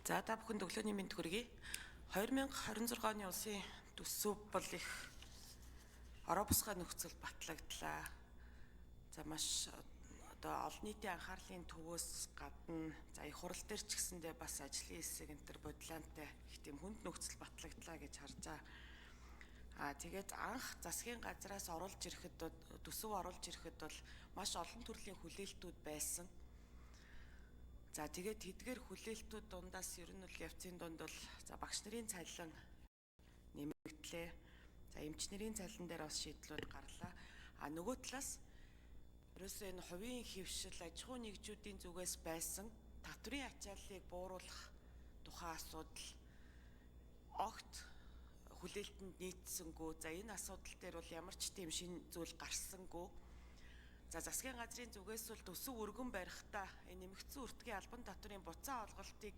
За, та бүхэнд өглөөний мэнд хүргэе. 2026 оны улсын төсөв бол их ороо бусгай нөхцөл батлагдлаа. За, маш одоо олон нийтийн анхаарлын төвөөс гадна, за, их хурал дээр ч гэсэндээ бас ажлын хэсэг энэ төр бодлоонтой их тийм хүнд нөхцөл батлагдлаа гэж харж байгаа. Аа, тэгээд анх засгийн газраас оруулж ирэхэд, төсөв оруулж ирэхэд бол маш олон төрлийн хүлээлтүүд байсан. За, тэгээд тэдгээр хүлээлтүүд дундаас ер нь бол явцын дунд бол, за, багш нарын цалин нэмэгдлээ. За, эмч нарын цалин дээр бас шийдлүүд гарлаа. А нөгөө талаас ерөөсөө энэ хувийн хэвшил, аж ахуйн нэгжүүдийн зүгээс байсан татврын ачааллыг бууруулах тухай асуудал огт хүлээлтэнд нийцсэнгүй. За, энэ асуудал дээр бол ямар ч тийм шинэ зүйл гарсангүй. За, засгийн газрын зүгээс бол төсөв өргөн барихтаа энэ нэмэгдсэн үртгийн албан татврын буцаан олголтыг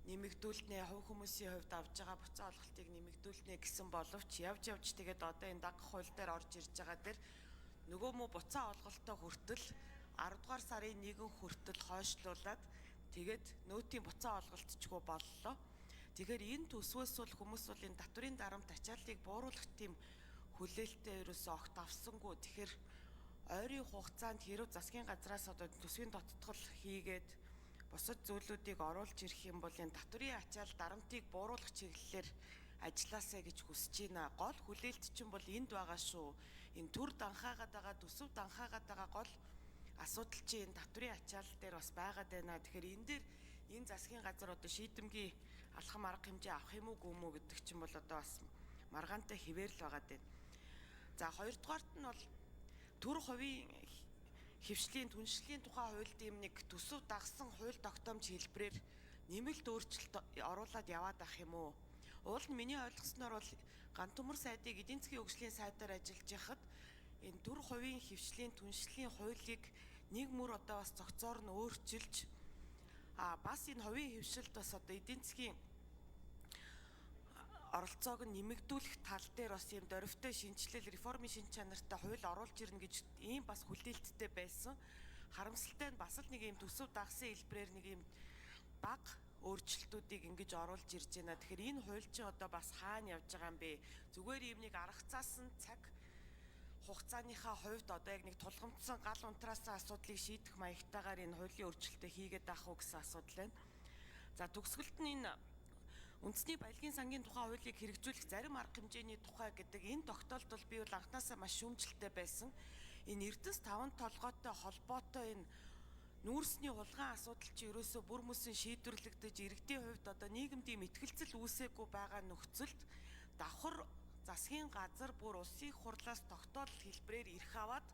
нэмэгдүүлнэ, хувь хүмүүсийн хувьд авж байгаа буцаан олголтыг нэмэгдүүлнэ гэсэн боловч явж явж тэгээд одоо энэ дагах хууль дээр орж ирж байгаа дээр нөгөө мө буцаан олголтоо хүртэл 10 дугаар сарын 1 хүртэл хойшлуулад, тэгээд нөөтийн буцаан олголтчгүй боллоо. Тэгэхээр энэ төсвөөс бол хүмүүс бол энэ татврын дарамт, ачааллыг бууруулах тийм хүлээлттэй ерөөсөө огт авсангүй. Тэгэхээр ойрын хугацаанд хэрв засгийн газраас одоо төсвийн тоттгол хийгээд бусад зүйлүүдийг оруулж ирэх юм бол энэ татврын ачаал, дарамтыг бууруулах чиглэлээр ажиллаасай гэж хүсэж байна. Гол хүлээлт чинь бол энд байгаа шүү. Энэ төр данхаагаад байгаа, төсөв данхаагаад байгаа гол асуудал чинь энэ татврын ачаал дээр бас байгаад байна. Тэгэхээр энэ дээр энэ засгийн газар одоо шийдэмгий алхам, арга хэмжээ авах юм уу, гүм үү гэдэг чинь бол одоо бас маргаантай хэвээр л байгаад байна. За, хоёрдугаарт нь бол төр хувийн хэвшлийн түншлэлийн тухай хуульд ийм нэг төсөв дагсан хууль тогтоомж хэлбэрээр нэмэлт өөрчлөлт оруулаад яваад ах юм уу? Уул нь миний ойлгосноор бол Гантөмөр сайдыг эдийн засгийн хөгжлийн сайдаар ажиллаж байхад энэ төр хувийн хэвшлийн түншлэлийн хуулийг нэг мөр одоо бас зохицоор нь өөрчилж, а бас энэ хувийн хэвшилд бас одоо эдийн засгийн оролцоог нь нэмэгдүүлэх тал дээр бас ийм дөрвтэй шинэчлэл, реформын шин чанартай хууль оруулж ирнэ гэж ийм бас хүлээлттэй байсан. Харамсалтай нь бас л нэг ийм төсөв дагсан хэлбэрээр нэг ийм баг өөрчлөлтүүдийг ингэж оруулж ирж байна. Тэгэхээр энэ хууль чинь одоо бас хаана явж байгаа юм бэ? Зүгээр ийм нэг аргацаасан цаг хугацааныхаа хувьд одоо яг нэг тулгамдсан гал унтраасан асуудлыг шийдэх маягтайгаар энэ хуулийн өөрчлөлтөө хийгээд авах уу гэсэн асуудал байна. За, төгсгөлд нь энэ үндэсний баялагын сангийн тухай хуулийг хэрэгжүүлэх зарим арга хэмжээний тухай гэдэг энэ тогтоолд бол би бол анхнаасаа маш шүүмжлэлтэй байсан. Энэ Эрдэнэс таван толгойтой холбоотой энэ нүүрсний хулгайн асуудал чи ерөөсөө бүр мөсөн шийдвэрлэгдэж, иргэдийн хувьд одоо нийгэмд ийм итгэлцэл үүсээгүй байгаа нөхцөлд давхар засгийн газар бүр улсын их хурлаас тогтоол хэлбэрээр эрх аваад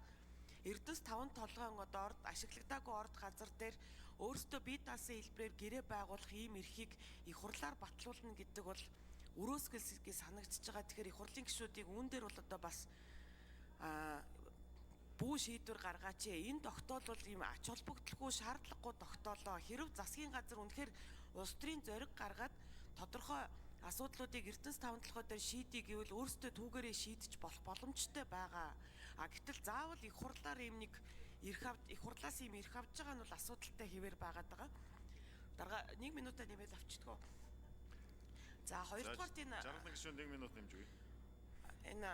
Эрдэнэс таван толгойн одоо орд ашиглагдаагүй орд газар дээр өөрсдөө бие даасан хэлбэрээр гэрээ байгуулах ийм эрхийг их хурлаар батлуулна гэдэг бол өрөөсгөлсгээ санагдчихж байгаа. Тэгэхээр их хурлын гишүүдийг үүн дээр бол одоо бас бүү шийдвэр гаргаач. Энэ тогтоол бол ийм ач холбогдолгүй, шаардлагагүй тогтоолоо. Хэрв засгийн газар үнэхээр улс төрийн зориг гаргаад тодорхой асуудлуудыг Эрдэнэс таван толгой дээр шийдье гэвэл өөрсдөө түүгээрээ шийдэж болох боломжтой байгаа. А гэтэл заавал их хурлаар ийм нэг эрх авд, их хурлаас ийм эрх авч байгаа нь бол асуудалтай хэвээр байгаад байгаа. Дарга, 1 минутаа нэмээд авчдгоо. За, хоёрдугаарт энэ Жаргалан гишүүн 1 минут нэмж өгье. Энэ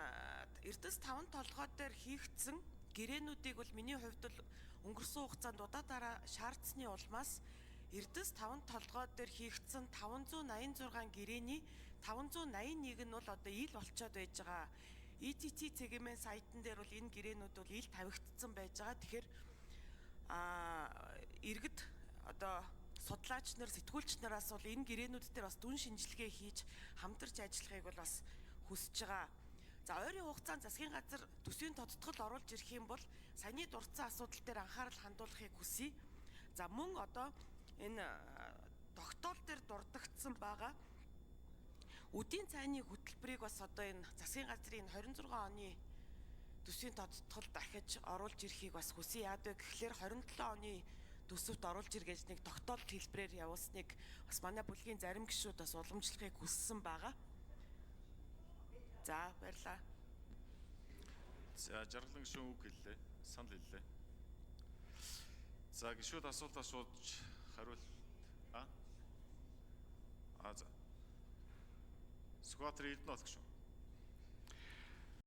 Эрдэнэс таван толгой дээр хийгдсэн гэрээнүүдийг бол миний хувьд бол өнгөрсөн хугацаанд удаа дараа шаардсны улмаас Эрдэнэс таван толгой дээр хийгдсэн 586 гэрээний 581 нь бол одоо ил болцоод байж байгаа. ETT цэгмэн сайтан дээр бол энэ гэрээнүүд бол ил тавигдсан байж байгаа. Тэгэхээр иргэд, одоо судлаач нар, сэтгүүлч нараас бол энэ гэрээнүүд дээр бас дүн шинжилгээ хийж хамтарч ажиллахыг бол бас хүсэж байгаа. За, ойрын хугацаанд засгийн газар төсвийн тодтгол оруулж ирэх юм бол саяны дурдсан асуудал дээр анхаарал хандуулахыг хүсье. За, мөн одоо энэ тогтоол дээр дурдагдсан байгаа үдийн цайны хөтөлбөрийг бас одоо энэ засгийн газрын 26 оны төсвийн тодтгол дахиж оруулж ирэхийг бас хүсье. Яад вэ гэхлээр 27 оны төсөвт оруулж ир гэж нэг тогтоол хэлбэрээр явуулсныг бас манай бүлгийн зарим гишүүд бас уламжлахыг хүссэн байгаа. За, баярлалаа. За, жаргалан гишүүн үг хэллээ. Санал хэллээ. За, гишүүд асуулт асууж хариулт а Сүхбаатарын Эрдэнэ гишүүн.